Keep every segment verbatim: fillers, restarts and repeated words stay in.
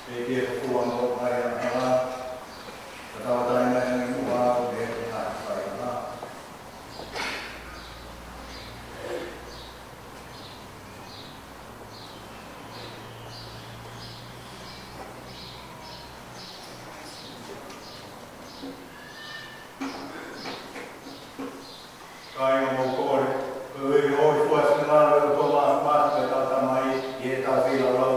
ʻEiki, ʻoku fuʻu ʻamanaki ʻa e ʻaho, ka tauʻatāina ʻi he ʻaho ni ʻoku ʻi ai ʻa e faiʻanga. Kāinga, mau kole, ko e ʻuhinga ʻo e fua finangalo ʻo e ʻOtua Māfimafi ko ʻetau Tamai, ʻi heʻetau feilaulau.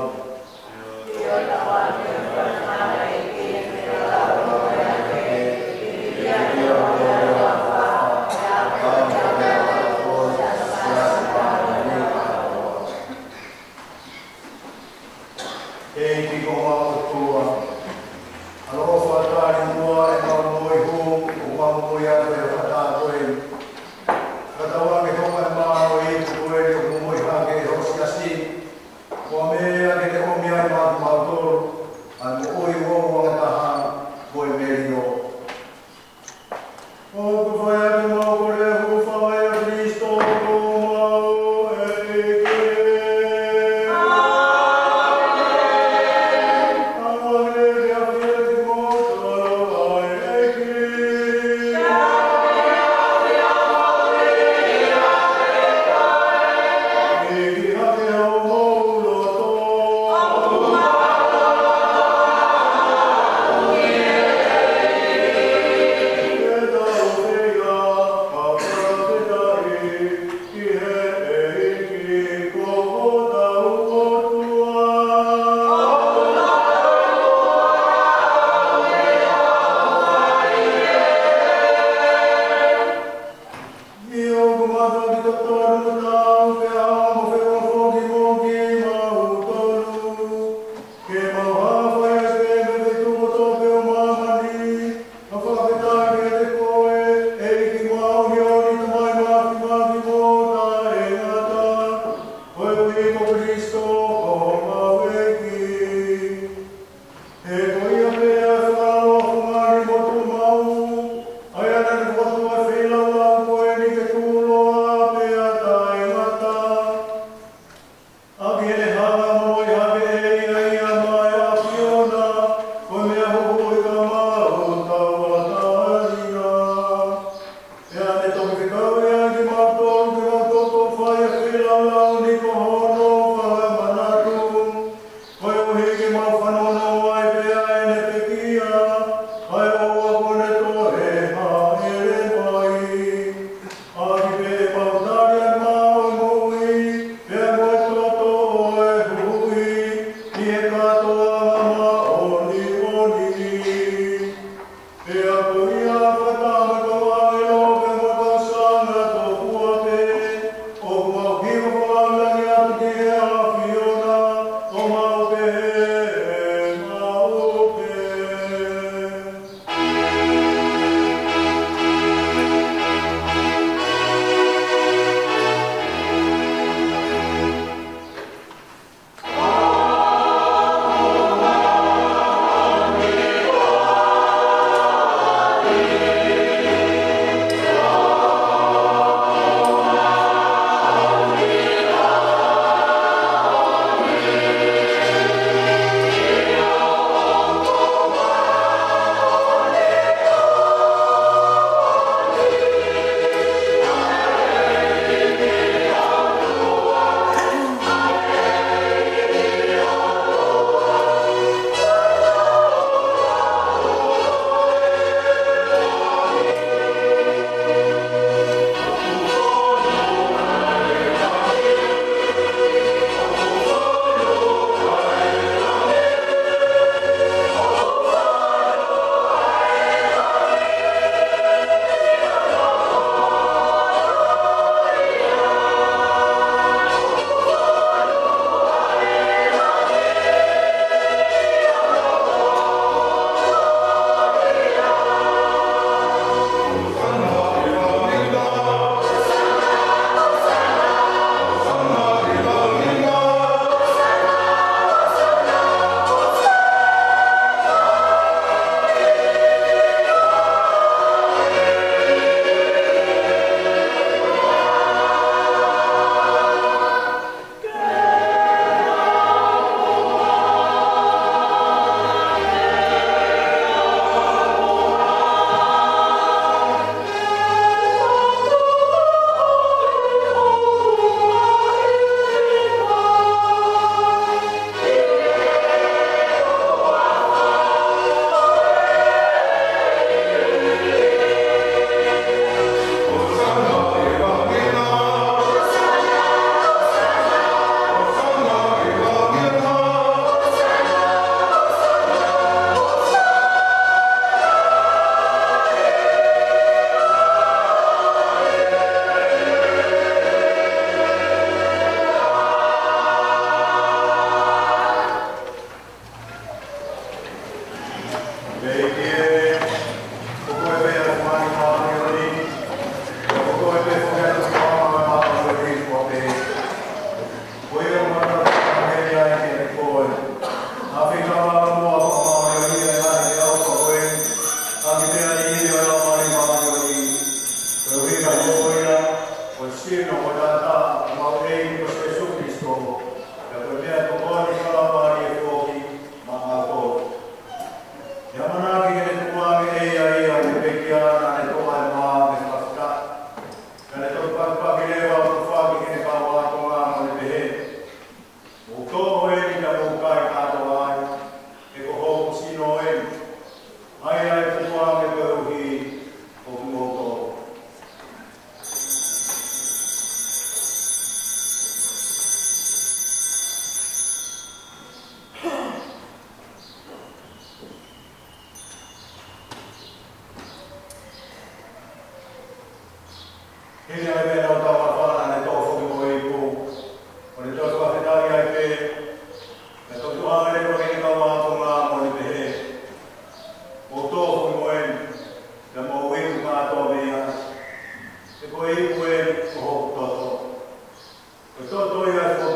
ʻEiki ko homau ʻOtua, ʻaloʻofa tali muʻa ʻemau moʻui hū, ʻoku mau moʻui atu he fakataha ko eni. Fakatauange ke hoko ʻa e mālohi ko eni ʻoku moʻui hake ʻi ho siasi, ko e meʻa ke ne ʻomi ai maʻa kimautolu ʻa e moʻui ʻoku ʻikai ngata, ko e melino. ʻOku fai atu ʻemau kole ʻi he huafa ʻo Kalaisi ko homau ʻEiki. ʻĀmeni. ʻĀmeni. Ke ʻafio ʻiate kimoutolu ʻa e ʻEiki. ʻEiki, hake homou loto. Ke tau feia ʻa e fakafetaʻi ki he ʻEiki ko hotau ʻOtua. ʻIo, ʻoku mau fakatotonu atu pea mo feʻofoʻofani mo kimautolu, ke mau hāfai ʻaki ʻa e feituʻu kotoa pē ʻo māmani, ʻo fakafetaʻi kiate koe, ʻEiki māʻoniʻoni, Tamai Māfimafi mo Taʻengata, koeʻuhi ko Kalaisi ko homau ʻEiki. He ko ia pē ʻa e fakaʻaloʻofa, fungani mo tuʻumaʻu, ʻa ia naʻa ne fokotuʻu ʻa e feilaulau ko eni ke tuʻuloa pea taʻengata. ʻAki ʻene hala mo e hake ʻe ia ia maʻa e ʻAfiona, ko e meʻa huhuʻi ka mau tauʻatāina. Pea ne toki fekau ia kiate kimautolu ke mau toki fai ʻa e feilaulau ni ko hono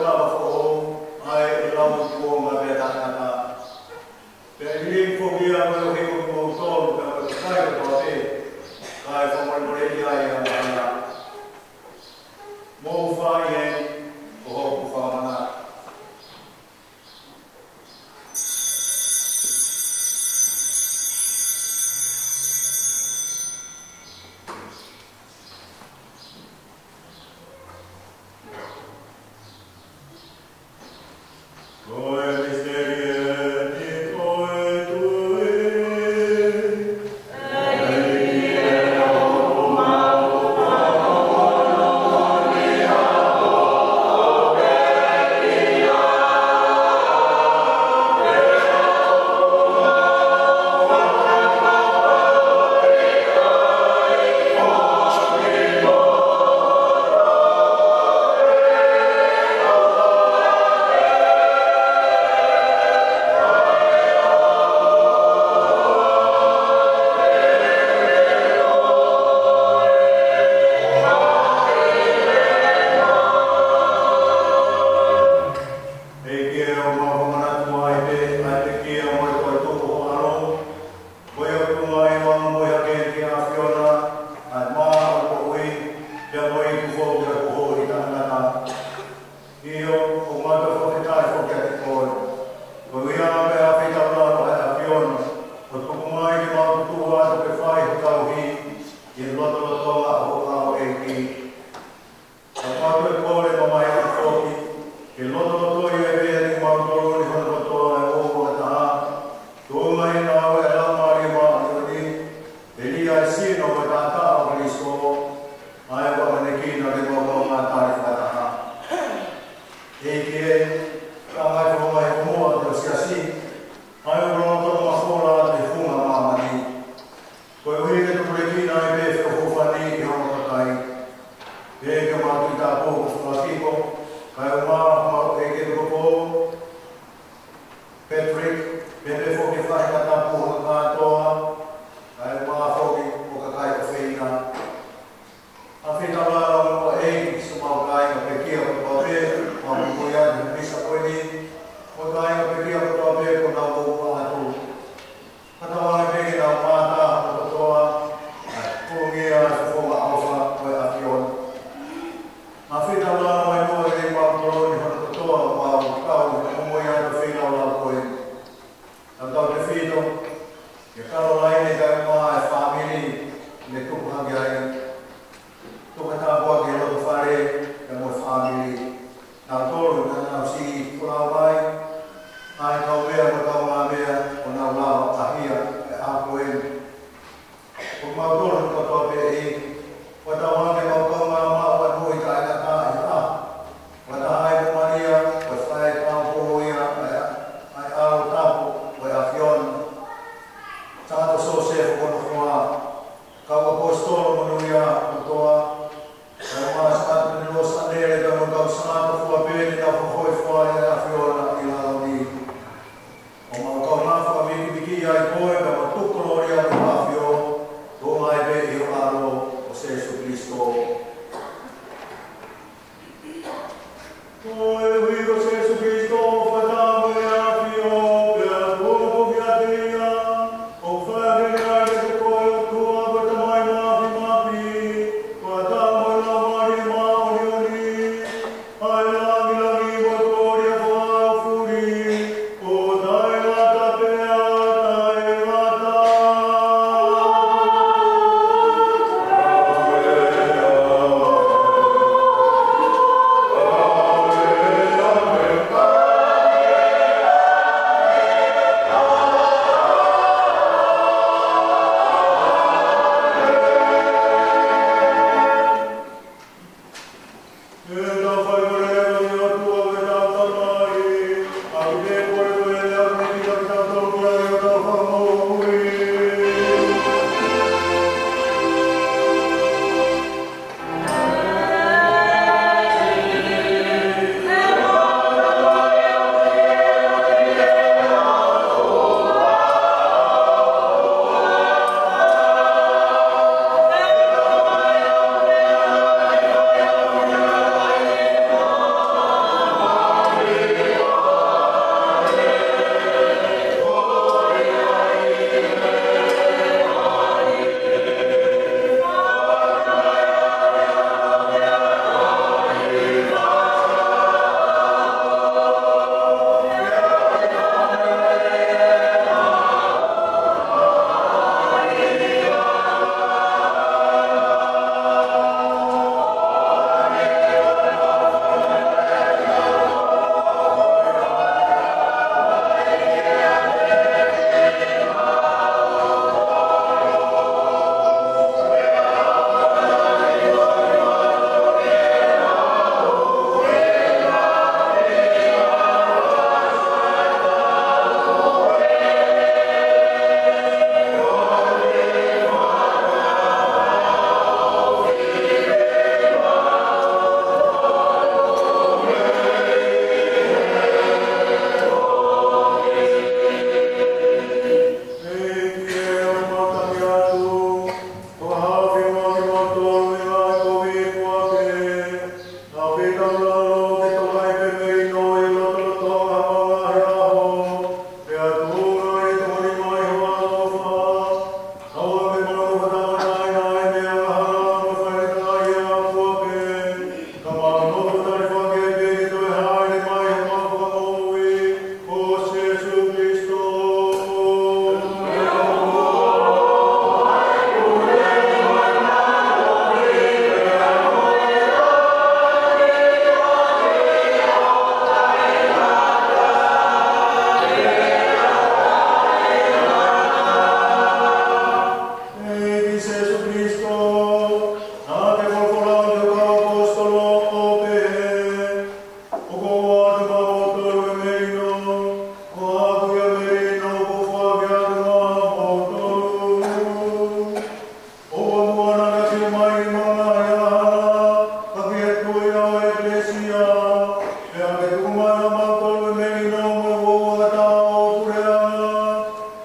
Lava foʻou, ʻa e lau tuʻunga pea taʻengata. Pea ʻi he foki ia ko e ʻuhi ko kimoutolu pea mo e kakai kotoa pē, kae fakamolemole ia ʻi he ʻaho ni. Mou fai eni ko hoku fakamanatu. ʻEiki ē, ʻoku mau fakamanatu mai pē ʻa e pekia mo e toetuʻu ʻo ho ʻAlo. Ko ia ʻoku tuʻunga ʻi he ʻaho ni ʻo hake ki he ʻAfiona, ʻa e mā ʻo e moʻui, pea mo e iku foki ʻa e kuo hoko ʻi taʻengata. ʻIo, ʻoku mau fakafetaʻi foki kiate koe. Koeʻuhi pē ʻa e fetaulaki ʻa e ʻAfiona, ʻo tuku mai ke mau tuʻu atu ke fai ho tauhi, ʻi he lotolotonga ʻo ho ʻAlo, ʻEiki. Ka ʻoku mau toe kole mamahi atu foki, ke lotolotoʻi ʻa e meʻa ni kimautolu ni hono kotoa ʻi he ʻaho ni fakataha, tuʻunga ʻi he ngāue ʻa e Laumālie Māʻoniʻoni, ʻi he sino mo e taʻataʻa ʻo Kalaisi, ʻa ia ʻoku ʻamanekina ke mau kaungā tali fakataha. ʻEiki ē, ka mai ko mai ko mo ʻa e siasi, ʻa ia ʻoku lolotonga mafola ʻi he funga māmani. Koeʻuhi ke tupulekina ai pē feʻofoʻofani ʻi hono kakai. Pea ke mau tui tāpō ko Fakakiko, kae ʻumaʻā ʻEiki Tupou Patrick, pea pehē foki ki he faʻahinga tapu ʻo e kātoa, kae ʻumaʻā foki ʻo e kakai ʻofeina. ʻA e fetaulaki ʻa e ʻEiki ki siʻomau kāinga pekia kotoa pē, mau muimui atu he misa ko eni, mo e kāinga pekia kotoa pē kuo nau moʻua atu. Fakatauange pē ke nau mātā hono kotoa ʻa e kulungia ʻa e fofonga ʻofa ʻo e ʻAfiona. ʻA e fetaulaki mai mo e kimautolu ni hono kotoa ʻoku mau kau he moʻui ʻa e feilaulau ko eni. Tautautefito kia Kalolaine kae ʻumaʻā e fāmili ne tupu hake ai. Tuku ha tāpuaki ki he loto fale pea mo e fāmili. Nautolu naʻa nau siʻi folau mai, ʻa e kaumeʻa mo e kaungāmeʻa kuo nau lava ʻo ʻahia he ʻaho ko eni. Ko kimautolu kotoa pē ē, fakatauange ke mau kaungā maʻu ʻa e moʻui taʻengata ʻi he ʻaho. Fakataha ai mo Malia, ko e faʻē taupoʻou ia ʻa e, ʻa e ʻAlo Tapu ʻo e ʻAfiona. Sangata Siosefa ko hono hoa, kau ʻaposetolo monūʻia kotoa, kae ʻumaʻā Sangata Penilosa Nele, kau, kau Sangata fua pē ne tau fofoe ʻOatu maʻamoutolu e melino, ko haʻaku ia e melino ʻoku ou foaki atu maʻamoutolu. ʻOua muʻa naʻa ke sio mai ki he ngaahi angahala, ka ki he tui ʻa e ʻEkalesia. Pea ke tuku mai maʻamoutolu e melino mo e uouangataʻa ʻo e puleʻanga.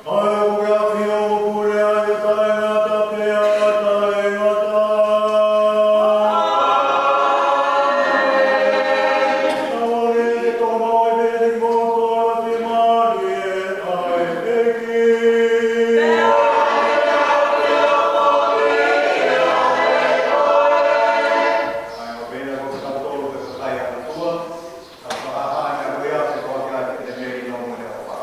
ʻA ia ʻoku ke ʻafio ʻo pule ai ʻo taʻengata pea taʻengata. Tauange ke toʻo maʻu pē ʻe kimoutolu ʻa e fiemālie ʻa e ʻEiki. ʻA ia ʻoku pehē ʻa kitautolu ki he kakai ʻa e ʻOtua, ka fakahā ʻa e ʻOtua ʻi he foaki ʻa e melino mo e ʻofa.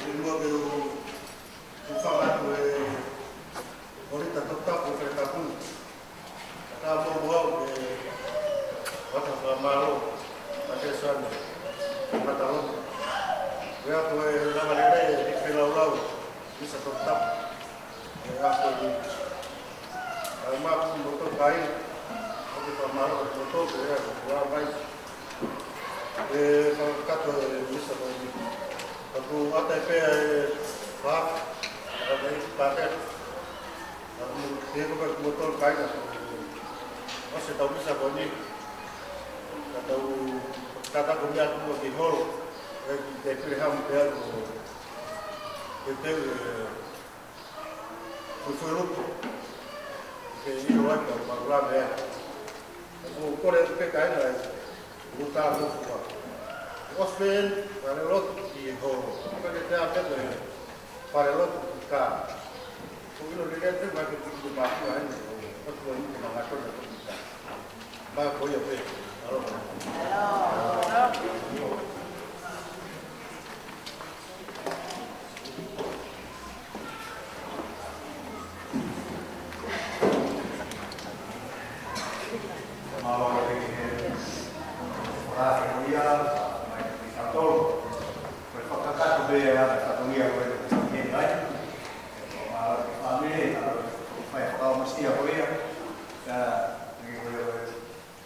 Kimuʻa ke u hūfanga atu he ʻōlita toputapu ʻo e Fakatapu ni, kae ʻatā foki au ke u ʻoatu e fakamālō ʻa e Siasi Māʻoniʻoni ʻi Mataloni. Pea ko e lava lelei e feilaulau ʻo e misa toputapu ʻi he ʻaho ni. Kae ʻumaʻā mo e tokāteline, ʻo Fakamālō atu ki he toko ua mai. ʻE fakakakato e misa ko eni. Ka kuo ʻatā pē ʻa e fā, ʻa e pākē. Ka kuo ke ko pē kuo tolu kaina. ʻOsi ʻetau misa ko eni. Ka tau kātaki meʻa kuo ki holo. ʻE ki te pire hamu pē atu. Ke te, ʻe, Ko e fuelupo. Ke ʻilo ai ka ma lave ai. Ko e kole pē kaina ai. Ko e tā ko fua. ʻOsi pē eni, falelotu ki he holo. Ko e te ake ko e falelotu ki kā. Ko ʻilo lelei pē mai ke tuku mātua ai. Ko tua i te manga tona ko ki kā. Mālō ko ia pē. Aloha. Mālō e ki he ora ko ia, mai ki tautolu. Ko e fakakakato pē ʻa e fatongia ko e ki he ai. Mālō e ki he fāmili, ʻa e fai fakaʻofoʻofa ko ia. ʻA, ni ko ia ko e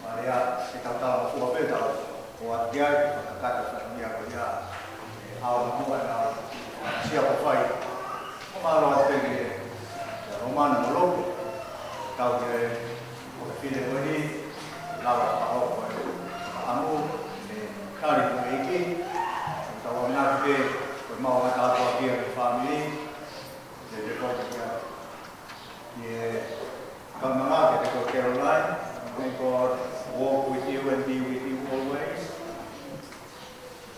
Mālō e ke tau tala fua pē tau. Ko atu ki ai, fakakakato fatongia ko ia. ʻE, ʻaonga muʻa na, sia ko fai. Ko mālō atu pē ki he, ʻa Lomana mo Lou. Tau ki he, ko e file ko eni, lava ka hoko e, ʻamu, ʻe, tali ko e ʻEiki. Tau ʻamanaki pē, ko e mau ngata atu ki he fāmili. ʻE, te kau ki ai. Yeah. Kaunanga ke te ko Caroline. May God walk with you and be with you always.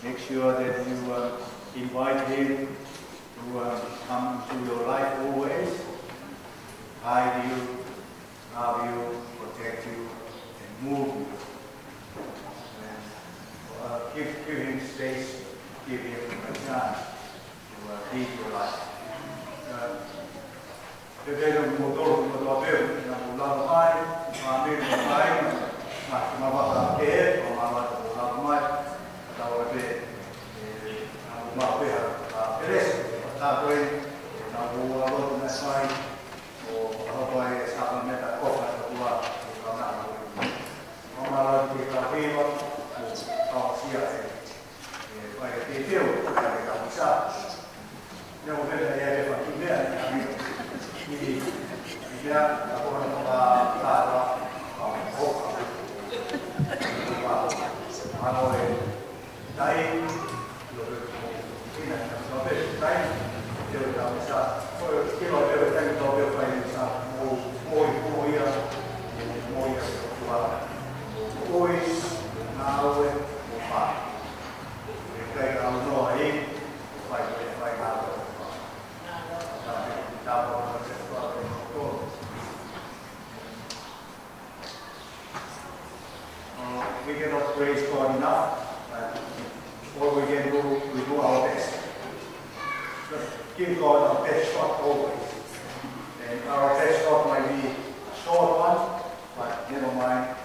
Make sure that you, uh, invite him to, uh, come into your life always. Guide you, love you, protect you, and move you. And, uh, give, give him space, give him a chance to, uh, lead your life. Uh, Te pehē mo tolu mo tō pē, na mo lava mai, ma me mo mai, na ki ma vaka ke, ma ma vaka mo lava mai, ta o pē, ʻe, na mo ma pē ha, ha kelesi, ta ko ē, na mo ua lo na sai, o, ha ko e sākalamēniti ko fa ko ua, ko na mo. Ma ma la ki ka pē ma, o, ka o sia e. ʻE, fai e teu, fai e kapusa. Ne o mena ia e faki mea, ʻi, ʻi mea, ka ko na ka, ka, ka, ka, ka, ka, ano e, tai, lo ke, ina, ka, ka, tai, teu kapusa. Ko e, kilo teu, tai, teu, teu, fai, sa, mo, mo, mo ia, mo ia, kua, mo, oi, na, oe, mo, pa. Uh, we cannot praise God enough, but all we can do, we do our best. Just give God our best shot always. And our best shot might be a short one, but never mind,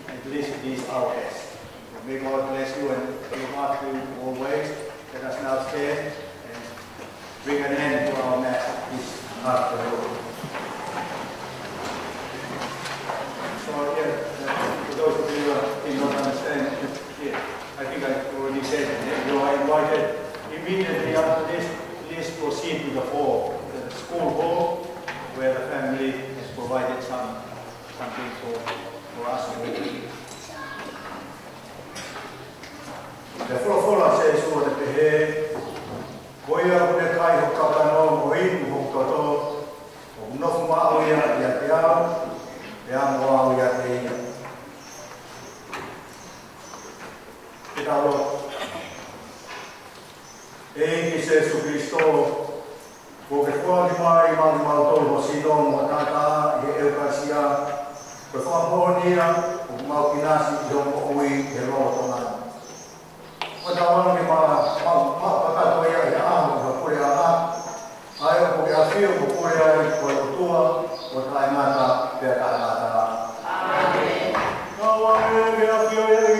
at least it is our best. So may God bless you and look after you always. Let us now stand and bring an end to our mass this afternoon. So, yeah, uh, for those of you who did not understand, yeah, I think I already said that you are invited immediately after this. Please proceed to the hall, the school hall, where the family has provided some something for, for us to eat. Ko e folofola ʻa Sīsū ʻo ne pehē, ko ia ʻoku ne kai hoku kakano mo inu hoku toto, ʻoku nofo maʻu ia ʻiate au, pea mo au ʻiate ia. Ke tau lotu. ʻEiki Sīsū Kalaisi, kuo ke foaki mai maʻa kimautolu ho sino mo ho taʻataʻa ʻi he ʻEukalisia, ko e fakamoʻoni ia ʻoku mau kinasi ʻi hoʻo moʻui he lolotonga ni. ʻOku tau ʻofa ke mau, mau, mau kakato ia ʻi he ʻaho ʻo ho puleʻanga, ʻa ia ʻoku ke ʻafio mo pule ai ko e ʻOtua, ʻo taʻengata pea taʻengata. ʻĀmeni. Tau ʻofa ke ʻafio ia